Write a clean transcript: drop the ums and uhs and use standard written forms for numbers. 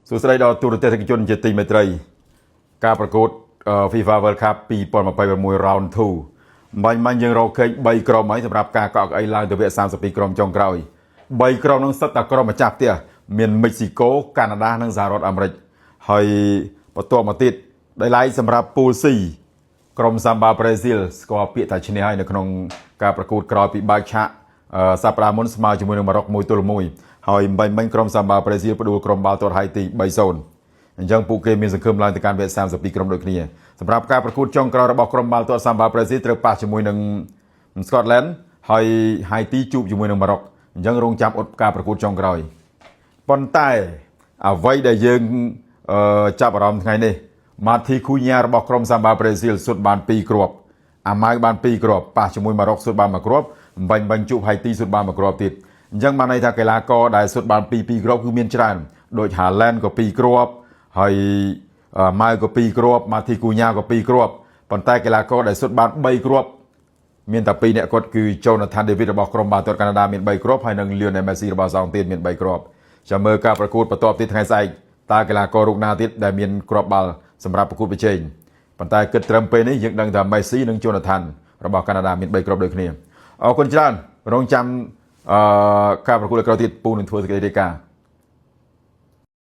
សួស្តីដល់ទូរទស្សនិកជនជាទីមេត្រី ការប្រកួត FIFA World Cup 2026 Round 2បាញ់មាញ់យើងរកឃើញ3ក្រុមហើយសម្រាប់ការកក់កៅអីឡើងទៅវគ្គ32ក្រុមចុងក្រោយ3ក្រុមនោះសុទ្ធតែក្រុមម្ចាស់ផ្ទះមានមិចស៊ីកូកាណាដានិងសហរដ្ឋអាមេរិកហើយបន្ទាប់មកទៀតដោយឡែកសម្រាប់ពូល C ក្រុមសាំបាប្រេស៊ីលស្គាល់ពាក្យថាឈ្នះហើយនៅក្នុងការប្រកួតក្រោយពីបើកឆាកសប្តាហ៍មុនស្មើជាមួយនឹងម៉ារ៉ុក1ទល់1ហើយបាញ់មិញក្រុមសាំបាប្រេស៊ីលផ្ដួលក្រុមបាល់ទាត់ហៃទី3-0អញ្ចឹងពួកគេមានសង្ឃឹមឡើងទៅកាន់វគ្គ32ក្រុមដូចគ្នាសម្រាប់ការប្រកួតចុងក្រោយរបស់ក្រុមបាល់ទាត់សាំបាប្រេស៊ីលត្រូវប៉ះជាមួយនឹងស្កុតឡែនហើយហៃទីជួបជាមួយនឹងម៉ារ៉ុកអញ្ចឹងរងចាំអត់ការប្រកួតចុងក្រោយប៉ុន្តែអ្វីដែលយើងចាប់អារម្មណ៍ថ្ងៃនេះម៉ាធីគូញ៉ារបស់ក្រុមសាំបាប្រេស៊ីលសុទ្ធបាន2គ្រាប់អាម៉ៅបាន2គ្រាប់ប៉ះជាមួយម៉ារ៉ុកសុទ្ធបាន1គ្រាប់បាញ់បាញ់ជួបហៃទីសុទ្ធបាន1គ្រាប់ទៀតអញ្ចឹងបានន័យថាកីឡាករដែលសុទ្ធបាន2 2គ្រាប់គឺមានច្រើនដូចហាឡែនក៏2គ្រាប់ហើយម៉ៅក៏2គ្រាប់ម៉ាធីគូញ៉ាក៏2គ្រាប់ប៉ុន្តែកីឡាករដែលសុទ្ធបាន3គ្រាប់មានតែ2នាក់គាត់គឺ Jonathan David របស់ក្រុមបាល់ទាត់កាណាដាមាន3គ្រាប់ហើយនិង Lionel Messi របស់អាសង់ទីនមាន3គ្រាប់ចាំមើលការប្រកួតបន្ទាប់ទៀតថ្ងៃស្អែកតើកីឡាកររូបណាទៀតដែលមានគ្រាប់បាល់សម្រាប់ប្រកួតប្រជែងប៉ុន្តែគិតត្រឹមពេលនេះយើងដឹងថា Messi និង Jonathan របស់កាណាដាមាន3គ្រាប់ដូចគ្នាអរគុណច្រើនរងចាំអឺការប្រកួតក្រោយទៀតពូនឹងធ្វើសេចក្តីរាយការណ៍។